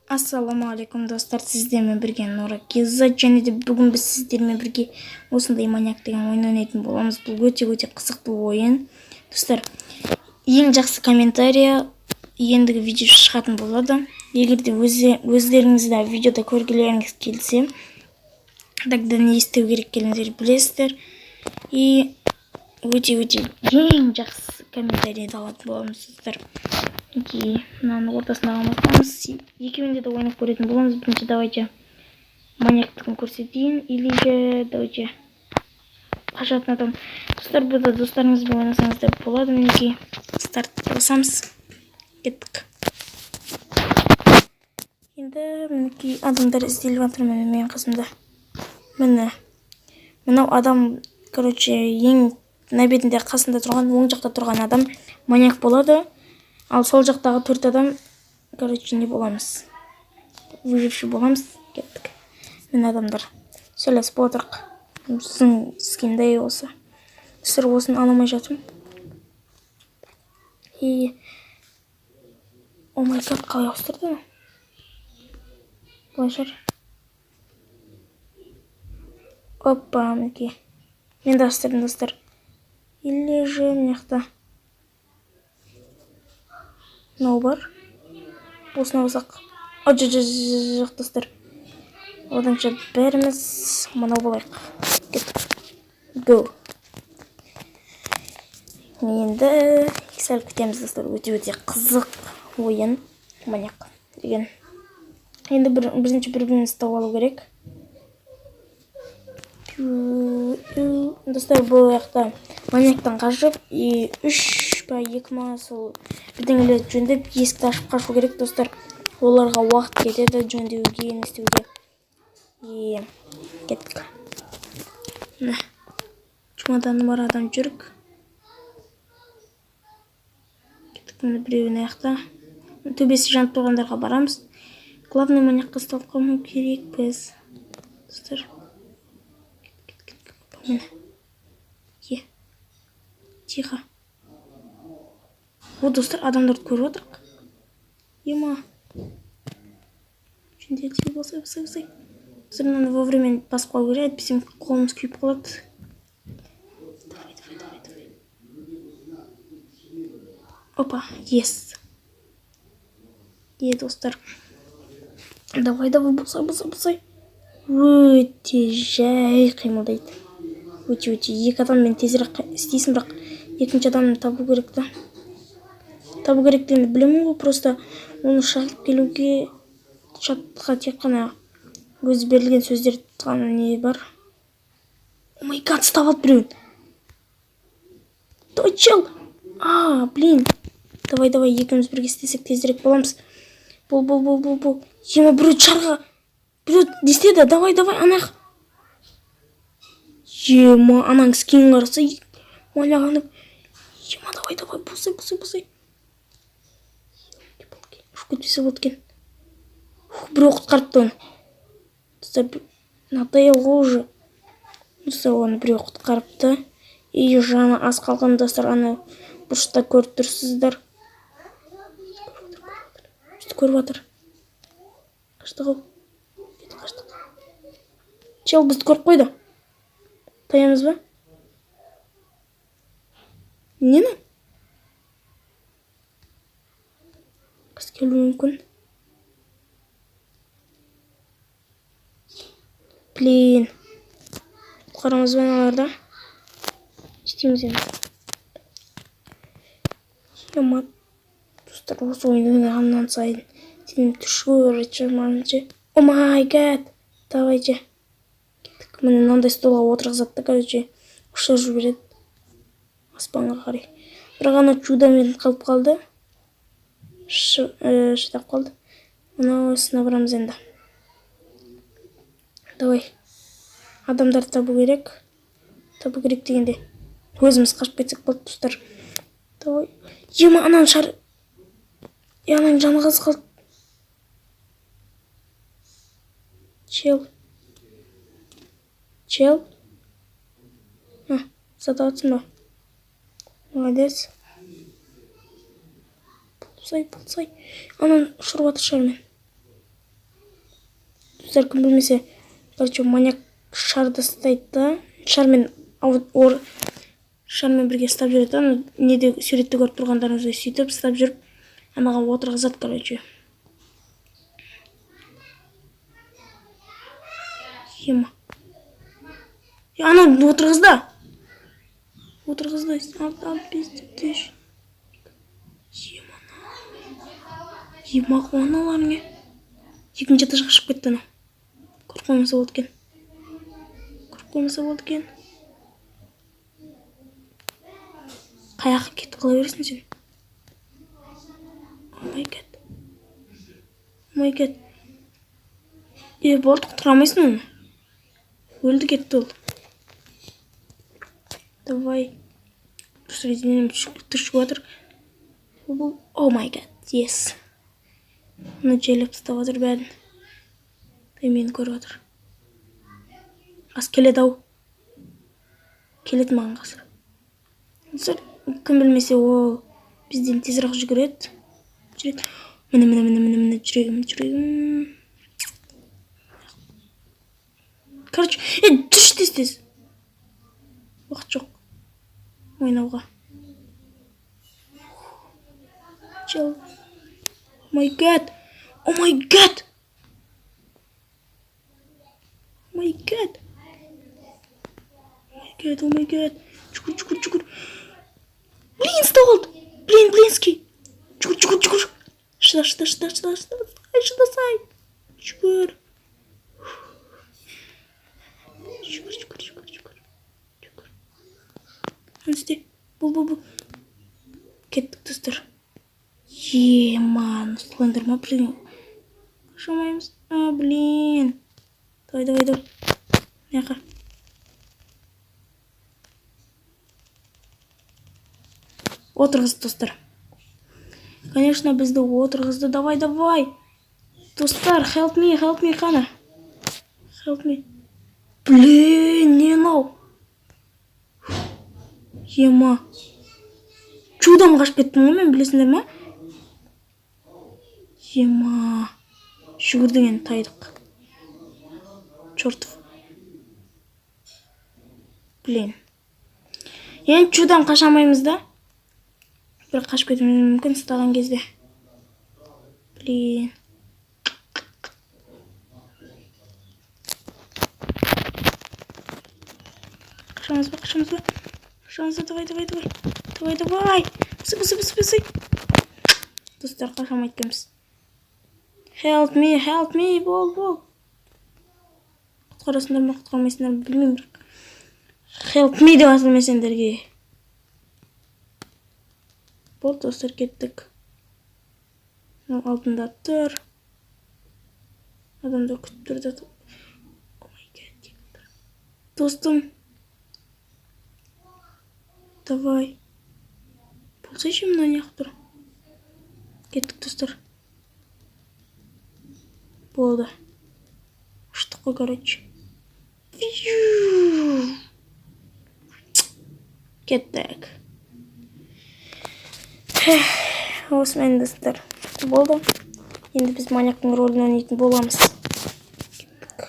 Ассалаумағалейкум, достар! Сіздермен бірге Нұра Kz. Және де бүгін біз сіздермен бірге осындай «Маньяк» деген ойын ойнайтын боламыз. Бұл өте өте қызықты ойын, достар. Ең жақсы комментарий ендігі видео шығатын болады. Егер де өздеріңіз де видеода көргілеріңіз келсе, тогда не істеу керек екенін білесіздер. И өте өте ең жақсы комментарийді алатын боламыз, достар. Мінекей, мынаның ортасында алмастырамыз. Екеуінде де ойнап көретін боламыз. Бірінші давайте маньяктікін көрсетейін или же давайте қашатын адам. Достар, бұда достарыңызбен ойнасаңыздар болады. Мінекей, старт басамыз, кеттік. Енді, мінекей, адамдар ізделіп жатыр. Міне, менің қасымда, міне, мынау адам. Короче, ең мына бетінде қасында тұрған, оң жақта тұрған адам маньяк болады, ал сол жақтағы төрт адам, короче, не боламыз? Выживший боламыз. Кеттік. Міне, адамдар сөйлесіп отырық. Біздің скиндай осы. Достар, осыны ала алмай жатырмын. И oh my God, қалай ауыстырды? Былай шығар. Опа, мінекей, мен де ауыстырдым, достар. Или же мына жақта мынау бар, осыны алсақ. Жоқ, жоқ, достар, оданша бәріміз мынау болайық. Кеттік, го! Енді сәл күтеміз, достар. Өте өте қызық ойын «Маньяк» деген. Енді бірінші бір бірімізді тауып алу керек, достар. Бұл жақта маньяктан қашып и үш па, екі ма, сол бірдеңелерді жөндеп, есікті ашып қашу керек, достар. Оларға уақыт кетеді жөндеуге, не істеуге. И кеттік. Міне, чемоданы бар адам жүрік. Кеттік. Міне, біреуі мына жақта. Төбесі жанып тұрғандарға барамыз. Главный, маньякқа ұсталып қалмау керекпіз, достар. Міне, е, тихо. О, достар, адамдарды көріп отырық. Ема, жөнде, басай, басай, басай! Достар, мынаны вовремя басып қалу керек, әйтпесе қолымыз күйіп қалады. Давай, давай, давай, давай! Опа, yes! Е, достар, давай, давай, басай, басай, басай! Өте жай қимылдайды, өте өте. Екі адаммен тезірек істейсің, бірақ екінші адамды табу керек та. Табу керек дегенді білемін ғой, просто оны шақырып келуге чатқа тек қана өзі берілген сөздер ғана не бар. Oh my God, ұстап алды біреуін! Давай, чел! А, блин! Давай, давай, екеуміз бірге істесек, тезірек боламыз. Бол, бол, бол, бол, бол! Ема, біреу шарға, біреу не істеді? Давай, давай, ана. Ема, ананың скинін қараса, ойлағаным. Ема, давай, давай, босай, босай, босай! Ұшып кетпесе болды екен. Біреу құтқарыпты оны, достар. Надоел ғой уже, достар. Оны біреу құтқарыпты. И жаны аз қалған, достар. Ана бұрышта көріп тұрсыздар, көріп жатыр. Қаштық ау, кетіп қаштық. Чел бізді көріп қойды. Таямыз ба? Нені қыз келуі мүмкін. Блин, құтқарамыз ба аналарды? Не істейміз енді? Ема, достар, осы ойынды ойнағаннан сайын сенің түршігіп ше. Oh my God, давайте, кеттік. Міне, мынандай столға отырғызады да, короче, ұшырып жібереді аспанға қарай. Бірақ ана чудомен қалып қалды, шыдап қалды. Мынау осына барамыз енді. Давай, адамдарды табу керек. Табу керек дегенде, өзіміз қашып кетсек болды, достар. Давай! Ема, ананың шар е, ананың жаны аз қалды. Чел, чел, а, сатып жатсың ба? Молодец! Болсай, болсай! Ананы ұшырып жатыр шармен. Достар, кім білмесе, короче, маньяк шарды ұстайды да, шармен шармен бірге ұстап жүреді. Ана неде суретте көріп тұрғандарыңыздай сөйтіп ұстап жүріп анаған отырғызады, короче. Ема. Ана отырғызды. Отырғызды. Алты, алты, бес, төрт, үш. Ема. Ема, аналар не? Екінші этажға шығып кетті анау. Көріп қоймаса болды екен. Көріп қоймаса болды екен. Қай жаққа кетіп қала бересің сен? Oh my god. Oh my god. Е, болды, құтқара алмайсың оны. Өлді кетті ол. Давай. Достар, денем түршігіп жатыр. Oh my god, yes. Мұны жайлап ұстап жатыр бәрін. Ей, мені көріп жатыр. Қаз келеді ау. Келеді маған қазір. Достар, кім білмесе, ол бізден тезірек жүгіреді. Жүреді. Міне, міне, міне, міне, міне, жүрегім, жүрегім. Короче, түш тез тез. Уақыт жоқ ойнауға. Чел. Oh my god. Oh my god. Oh my god. Oh my god, oh my god. Жүгір, жүгір, жүгір. Блин, ұстап алды. Блин, блинский. Жүгір, жүгір, жүгір. Шыда, шыда, шыда, шыда, шыда. Шыдасай. Жүгір. Жүгір, жүгір, жүгір, жүгір. Жүгір. Істе. Бұл, бұл, бұл. Кеттік, достар. Ема, слендер ма, блин. Қашамаймыз. А, блин. Давай, давай, давай. Мына. Отырғызды, достар. Конечно, бізді отырғызды. Давай, давай. Достар, help me, help me, қана. Help me. Блин, не мынау? Ема. Чудом қашып кеттім ғой мен, білесіңдер ма? Ема. Жүгірдік енді, тайдық. Чертов. Блин. Енді чудом қаша алмаймыз да. Бірақ қашып кетуіміз мүмкін ұстаған кезде. Блин. Қашамыз ба, қашамыз ба? Қашамыз ба, давай, давай, давай. Давай, давай. Бысы, бысы, бысы, бысы. Достар, қаша алмайды екенбіз. Help me, help me, бол, бол. Құтқарасыңдар ма, құтқармайсыңдар ма, білмеймін бірақ. Help me деп жатырмын мен сендерге. Болды, достар, кеттік. Мынау алдында тұр. Адамдар күтіп тұр да. Oh my god. Достым. Давай. Болсайшы, мына неғып тұр. Кеттік, достар. Болды. Ұштық қой, короче. Кеттік. Осымен, достар, болды. Енді біз маньяктың рөлін ойнайтын боламыз. Кеттік.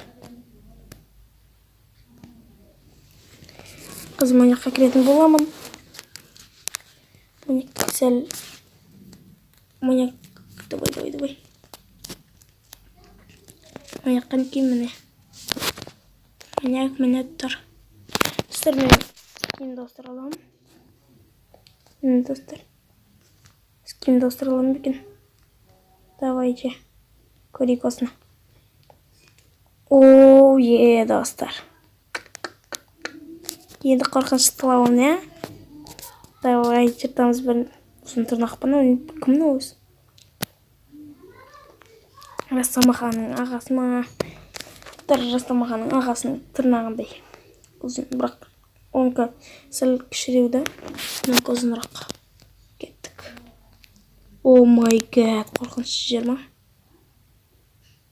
Қазір маньякқа кіретін боламын. Маньяк сәл. Маньяк. Давай, давай, давай. Маньяк қанекей, міне. Маньяк міне тұр. Достар, мен скинді ауыстыра аламын. Міне, достар. Скинді ауыстыра аламын ба екен? Давайте. Көрейік осыны. Оу, е, достар. Енді қорқынышты аламын, иә? Давай, жыртамыз бір ұзын тырнақ па мынау? Кім мынау өзі? Росомаханың ағасы ма? Росомаханың ағасының тырнағындай ұзын, бірақ онікі сәл кішіреу да, мынанікі ұзынырақ. Кеттік. Oh my god, қорқынышты жер ма?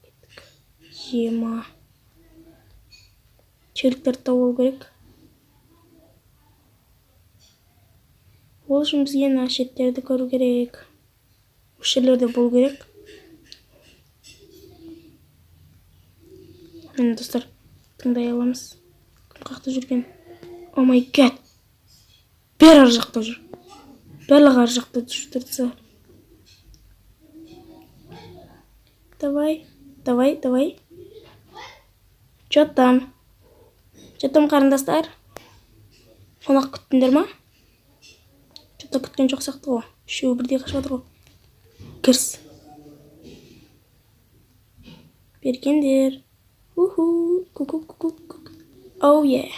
Кеттік. Ема. Челіктерді тауып алу керек. Ол үшін бізге мына шеттерді көру керек. Осы жерлерде болу керек. Міне, достар, тыңдай аламыз. Кім қаяқта жүрген? Oh my God. Бәрі ар жақта жүр. Барлығы ар жақта жүр, достар. Давай, давай, давай. Чё там? Чё там, қарындастар? Қонақ күттіңдер ма? Чё-то күткен жоқ сияқты ғой. Үшеуі бірдей қашып жатыр ғой. Кіріс. Бергендер. Уху. Ку-ку, ку-ку, ку. Oh yeah.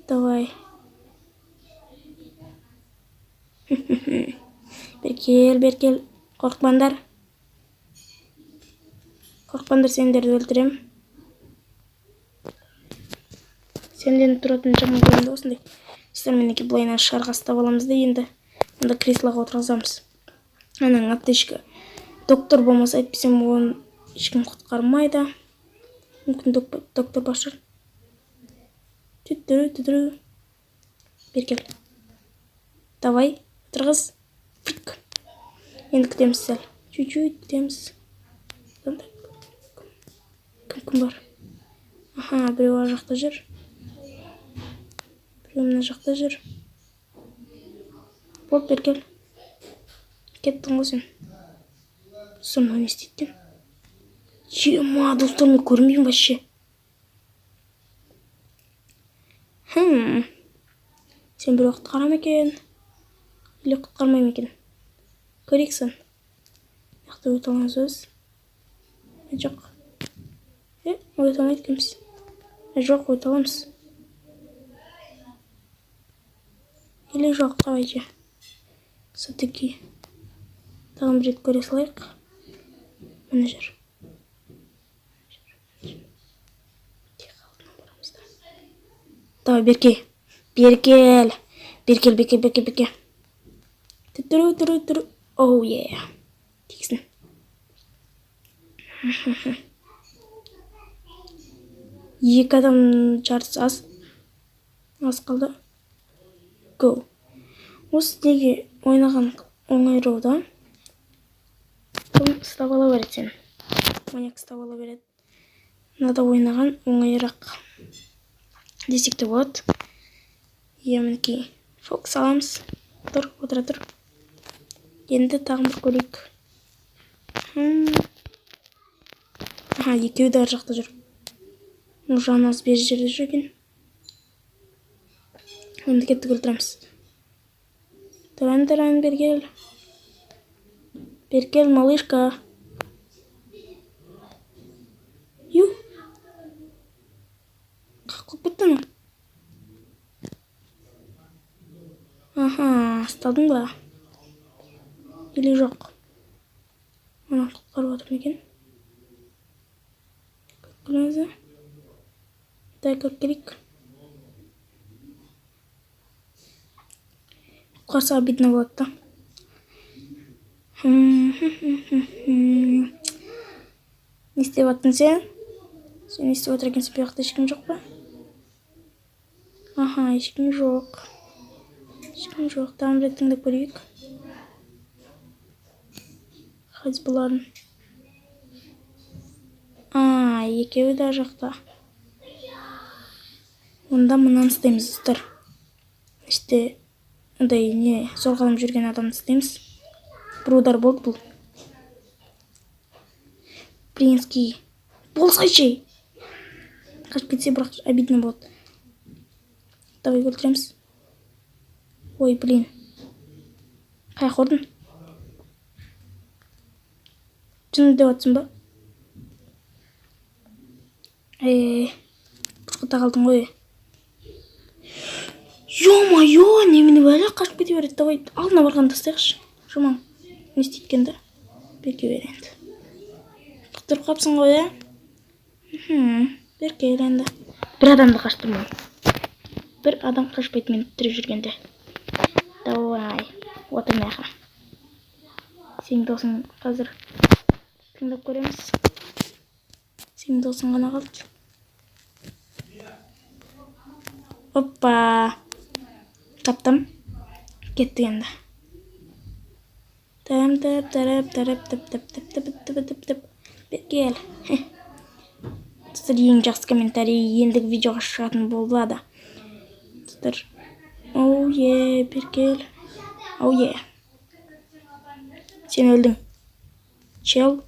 Давай. Бері кел, бері кел. Қорықпаңдар. Қорықпаңдар, сендерді өлтірем. Сенден тұратын жаман көрінді осындай. Достар, мінекей, былайынан шарға ұстап аламыз да енді. Онда креслоға отырғызамыз. Ананың аптечка. Доктор болмаса, әйтпесем оны ешкім құтқармайды. Мүмкін доктор бар шығар. Түттіру, түттіру. Бері кел. Давай, отырғыз. Фик. Енді күтеміз сәл. Чуть-чуть күтеміз. Кім кім бар? Аха, біреу ар жақта жүр. Біреу мына жақта жүр. Болды, бері кел. Кеттің ғой сен. Достар, мынау не істейді екен? Ема, достар, мен көрінбеймін вообще. Сен біреу құтқара ма екен? Или құтқармай ма екен? Көрейік сан. Мына жақта өте аламыз біз. Жоқ. Өте алмайды екенбіз. Жоқ, өте аламыз. Или жоқ, давайте. Все-таки тағы бір рет көре салайық. Мына жер. Давай, берке. Бері кел. Бері кел, берке, берке, берке. Түттіру, түру, түру. Оу, е. Тиксін. Екі адам жартысы аз. Аз қалды. Go. Осы неге ойнаған оңайрау да? Кім ұстап ала береді сені? Маньяк ұстап ала береді. Мынада ойнаған оңайырақ десек те болады. Е, мінекей, Фокс аламыз. Тұр, отыра тұр. Енді тағы бір көрейік. Аха, екеуі де ар жақта жүр. Жаны аз бер жерде жүр екен. Енді кеттік, өлтіреміз. Таран, таран, бері кел. Бері кел, малышка. Ю. Қақылып кетті анау. Аха, ұстадың ба? Или жоқ? Ана құтқарып отыр ма екен? Көріп келеміз бе? Дай көріп келейік. Құтқарса обидно болады да. Не істеп аттың сен? Сен не істеп отыр екенсің? Бұл жақта ешкім жоқ па? Аха, ешкім жоқ. Ешкім жоқ. Тағы бір рет тыңдап көрейік. Ходьбаларын. А, екеуі де жақта. Онда мынаны істейміз, достар. Іште андай не зорғаланып жүрген адамды істейміз. Бір удар болды бұл. Принский. Болсайшы. Қашып кетсе, бірақ обидно болады. Давай өлтіреміз. Ой, блин. Қай жаққа ұрдың? Жын деп атсың ба? Қорқыта қалдың ғой. Ё-моё, немене бәле қашып кете береді. Давай алдына барғанды тастайықшы. Жаман. Не істейді екен да? Берке бер енді. Құтырып қапсың ғой, ә? Берке енді. Бір адамды қаштырмаймын. Бір адам қашпайды мен тірі жүргенде. Давай, отыр мына жаққа. Сенің досың қазір тыңдап көреміз. Сенің досың ғана қалды. Оппа. Таптым. Кеттік енді. Тәм тәп тәрәп тәрәп тәп тәп тәп тәп тәп тәп тәп. Бері кел. Достар, ең жақсы комментарий ендігі видеоға шығатын болады. Достар, оу е, бері кел. Оу е. Сен өлдің. Чел,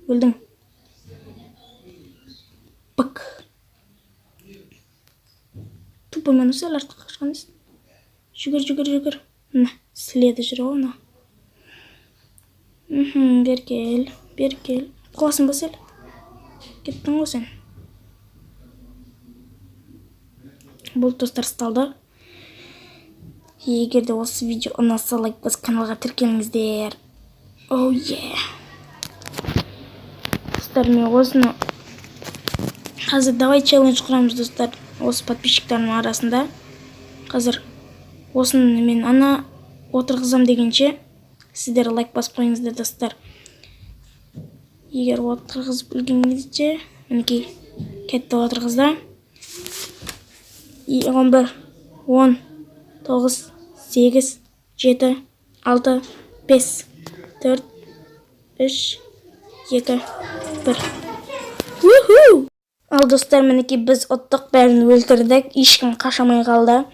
өлдің. Бык. Тупо мен сәл артқа қашқан. Жүгір, жүгір, жүгір. Мына, следі жүр ғой мына. Бері кел, бері кел. Қуасың ба сәл? Кеттің ғой сен. Болды, достар, ұсталды. Егер де осы видео ұнаса, лайк басып, каналға тіркеліңіздер. Оу е. Достар, мен осыны қазір, давай, челлендж құрамыз, достар, осы подписчиктардың арасында. Қазір осыны мен ана отырғызам дегенше, сіздер лайк басып қойыңыздар, достар. Егер отырғызып үлгерген, мінекей, кетті, отырғызды. 11, 10, 9, 8, 7, 6, 5, 4, 3, 2, 1. Уху! Ал, достар, мінекей, біз ұттық, бәрін өлтірдік, ешкім қашамай қалды.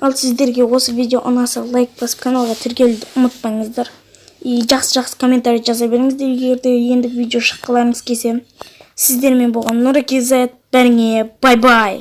Ал сіздерге осы видео ұнаса, лайк басып, каналға тіркелуді ұмытпаңыздар. И жақсы жақсы комментарий жаза беріңіздер, егер де ендігі видео шыққыларыңыз келсе. Сіздермен болған Нұра KZ, бәріңе бай бай.